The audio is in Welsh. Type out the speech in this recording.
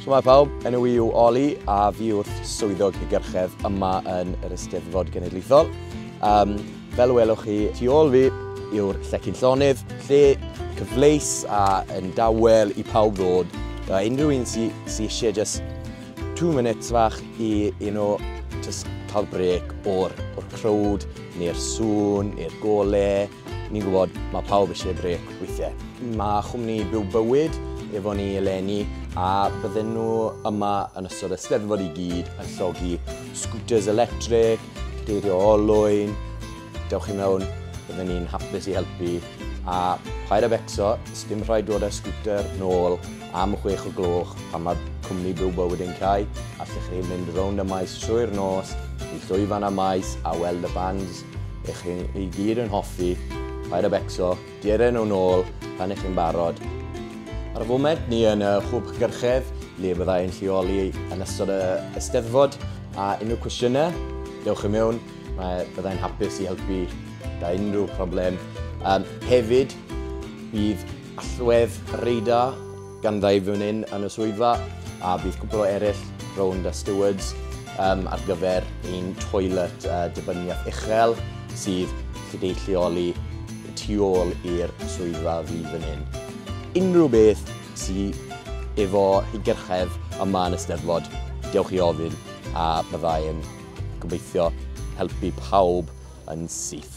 Shwmae pawb, enw i yw Oli a fi yw'r swyddog hygyrchedd yma yn yr Eisteddfod Genedlaethol. Fel welwch chi, tu ôl fi yw'r llecyn llonydd, lle cyfleus a yn dawel i pawb ddod. A unrhyw un sy eisiau just 2 minutes fach i just cael break o'r crowd, neu'r sŵn, neu'r gole. Ni'n gwybod mae pawb eisiau break weithiau. Mae chwmni Byw Bywyd efo ni eleni a bydden nhw yma yn ystod y Steddfod i gyd yn llogi scooters electric, cadeirio olwyn. Dewch chi mewn, bydden ni'n hapus i helpu. A paid â becso, sdim rhaid dod â scooter nôl am 6 o gloch pan mae cwmni Byw Bywyd yn cau. Allwch chi mynd rownd y maes trwy'r nos, i llwyfan y maes a weld y bands eich chi i gyd yn hoffi. Paid â becso, dere nhw nôl pan ych chi'n barod. Ar y foment, ni yn y hwb hygyrchedd, le byddai yn lleoli yn ystod y Eisteddfod. A unrhyw cwestiynau, dewch i mewn, byddai'n hapus i helpu da unrhyw problem. Hefyd, bydd allwedd radar ganddau fan hyn yn y swyddfa, a bydd cwpl o eraill rownd a stewards ar gyfer ein toilet dibyniaeth uchel sydd gyda'i lleoli tu ôl i'r swyddfa fi fan hyn. Unrhyw beth sydd efo hygyrchedd yma yn y Steddfod, dewch i ofyn a byddai yn gobeithio helpu pawb yn syth.